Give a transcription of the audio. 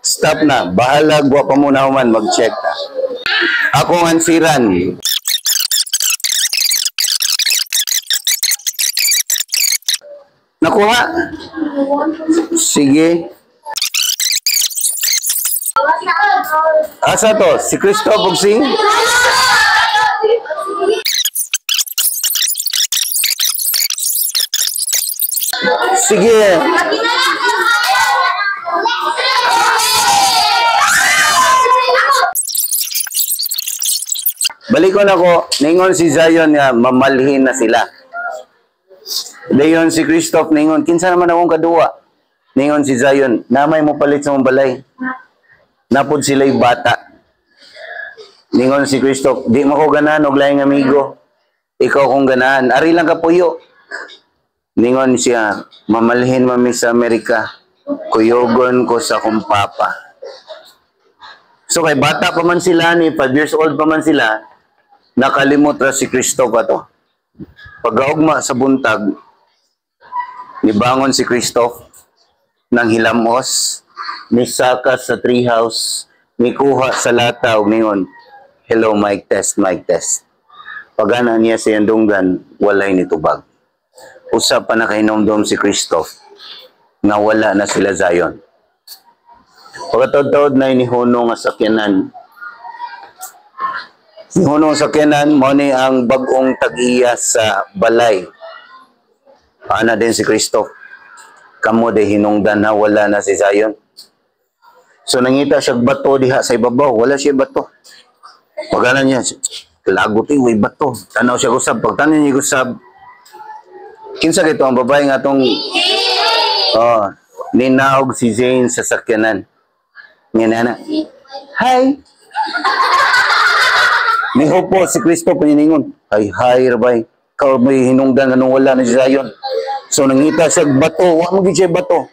Stop na. Bahala, wa pa muna human, mag-check ta. Akong ansiran. Nakuha? Sige. Asa to? Si Christoph ug si? Sige. Balikon ako, ningon si Zion nga mamalhin na sila. Dayon si Christoph ningon, kinsa naman akong kaduwa? Ningon si Zion, namay mo palit sa mong balay. Napod sila'y bata. Ningon si Christoph, di mo ko ganahan og laing amigo. Ikaw kong ganahan. Ari lang ka puyo. Ningon siya, mamalhin mami sa Amerika. Kuyogon ko sa akong papa. So kay bata pa man sila ni, 5 years old pa man sila, nakalimot ra si Christoph ato. Pagkaugma sa buntag, nibangon si Christoph ng hilamos, nisaka sa treehouse, nikuha sa lata ug ningon, "Hello, mic test, mic test." Pagana niya sa iyang dunggan, walay nitubag. Usa pa na kahinomdom si Christoph nga wala na sila Zion. Pagkataod-taod na inihuno nga sakyanan. Nihuno ang sakyanan, mao ni ang bag-ong tag-iya sa balay. Paana din si Christoph. Kamo de hinungdan na wala na si Zion. So nangita siya bato diha sa ibabaw. Wala siya bato. Pagana niya, lagot eh, way bato. Tanaw siya gusab. Pagtanaw niya gusab, kinsa kito ang babae nga atong oh, ninaog si Zane sa sakyanan. Nga na, "Hi!" Nihupo si Kristo paniningon. "Hi, hi, rabay. Ikaw may hinungdan anong wala na si Zion." So nangita siya bato. Wa mo gid siya bato.